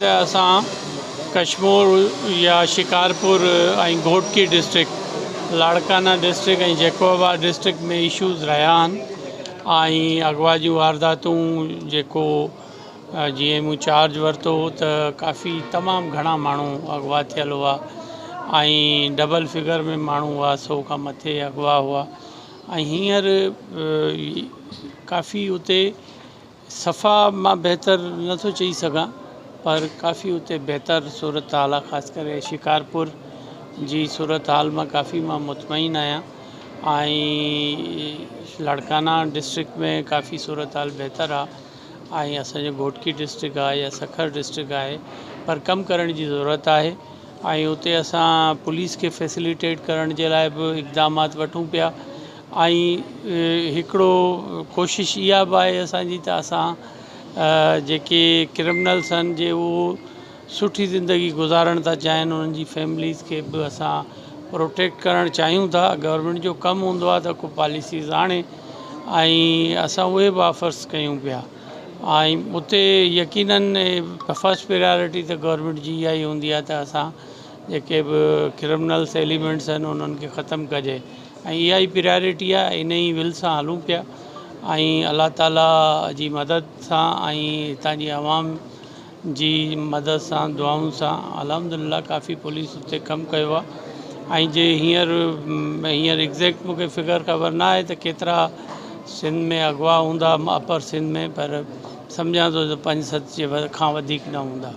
ته اسان ڪشمور يا Shikarpur ۽ Ghotki district Larkana district ۽ Jacobabad district ۾ issues رهيا آهن ۽ اغوا جون وارداتون جيڪو جيئن مون چارج ورتو هو ته ڪافي تمام گهڻا ماڻهو اغوا ٿيل هئا ۽ ڊبل فگر ۾ ماڻهو هئا سو کان مٿي اغوا هئا ۽ هينئر ڪافي اتي صفا مان بهتر نه ٿو چئي سگهان پر ڪافي اتي بهتر صورتحال آهي خاص ڪري شڪارپور جي صورتحال مان ڪافي مان مطمئن آهيان ۽ لاڙڪانا ڊسٽرڪٽ ۾ ڪافي صورتحال بهتر آهي ۽ اسانجو گهوٽڪي ڊسٽرڪٽ آهي يا سکر ڊسٽرڪٽ آهي پر ڪم ڪرڻ جي ضرورت آهي ۽ اتي اسان پوليس کي فيسليٽيٽ ڪرڻ جي لاء به اقدامات وٺون پيا ۽ هڪڙو ڪوشش اها به آهي اسان جي ته اسان جيڪي ڪرمنلس آهن جي اهو سٺي زندگي گذارڻ ٿا چاهين انهن جي فيمليز کي به اسان پروٽيڪٽ ڪرڻ چاهيون ٿا گورنمينٽ جو ڪم هوندو آهي ته ڪو پاليسيز آڻي ۽ اسان اهي به آفرس ڪيون پيا ۽ اتي يقينن فرسٽ پريارٽي ته گورنمينٽ جي اها ئي هوندي آهي ته اسان جيڪي به ڪرمنلس ايليمينٽس آهن انهن کي ختم ڪجي ۽ اها ئي پريارٽي آهي ان ئي ول سان هلون پيا ۽ الله تعالي جي مدد سان ۽ هتان جي عوام جي مدد سان دعائن سان الحمد لله ڪافي پوليس اتي ڪم ڪيو آهي ۽ جي هينئر هينئر ايگزيڪٽ مونکي فگر خبر نه آهي ته ڪيترا سنڌ ۾ اغوا هوندا اپر سنڌ ۾ پر سمجهان ٿو ته پنج ست جي کان وڌيڪ نه هوندا.